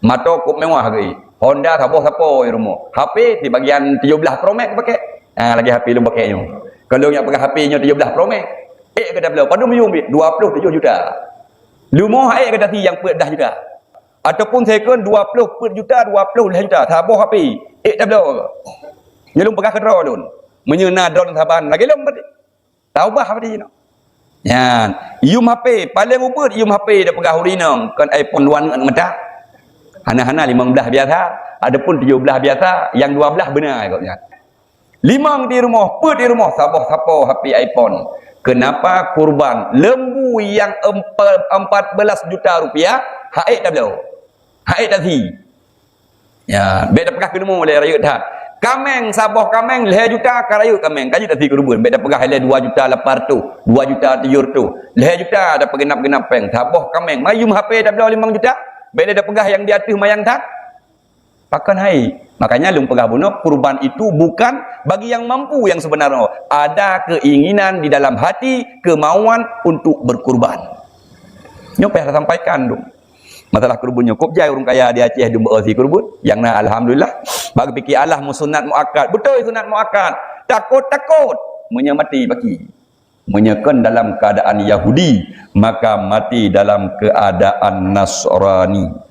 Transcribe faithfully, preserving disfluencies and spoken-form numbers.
Moto kôp mewah lagi. Honda saboh sapo di rumoh. H P di bagian tujoh belas Pro Max pakai. Ha, lagi H P lôn pakai nyoe. Kalau nyang peugah H P nyoe tujoh belas Pro Max. Eh, kata beliau, padum yum dua puluh tujoh juta. Lumoh, eh, kata si nyang peuet dah juta. Ataupun second dua puluh peuet juta, dua puluh lhèe juta. Saboh H P. Eh, tablo. Nyoe lôn peugah keudroe lôn. Meunyoe na droen saban, lagèe lôn berarti. Taubah berarti jinoe. Nyan, yum H P, paling ubit yum H P dak peugah ureueng inong, kon iPhone luan ngon mata. Hana-hana limong belas biasa, adapun tujoh belas biasa, nyang dua belas beuna kok nyan. Limong di rumoh, peuet di rumoh, saboh sapo H P iPhone. Kenapa kurban lembu nyang empa-, empat belas juta rupiah, haék tablo. Haék tazi. Ya, bèk tapeugah keu leumo lé rayeuk that. Kaméng, saboh kaméng lhèe juta ka rayeuk kaméng. Ka jeuet tazi keureubeuen, bèk tapeugah lé dua juta lapan ratus, dua juta tujoh ratus. Lhèe juta tapeugeunap-geunap péng. Saboh kaméng, mayum H P tablo limong juta. Bèk lé tapeugah nyang di ateueh mayang that. Pakon hai? Makanya lôn peugah bunoe, kurban itu bukan bagi yang mampu yang sebenarnya. Ada keinginan di dalam hati, kemauan untuk berkurban. Nyoe payah tasampaikan tu. Masalah keureubeuen nyoe kôp jai ureueng kaya di Aceh dum beu si keureubeuen. Nyang na alhamdulillah. Bak geupike Allah meusunat muakkad. Beutôi sunat muakkad. Takot-takot meunyoe maté baki. Meunyoe kon dalam keadaan Yahudi, maka maté dalam keadaan Nasrani.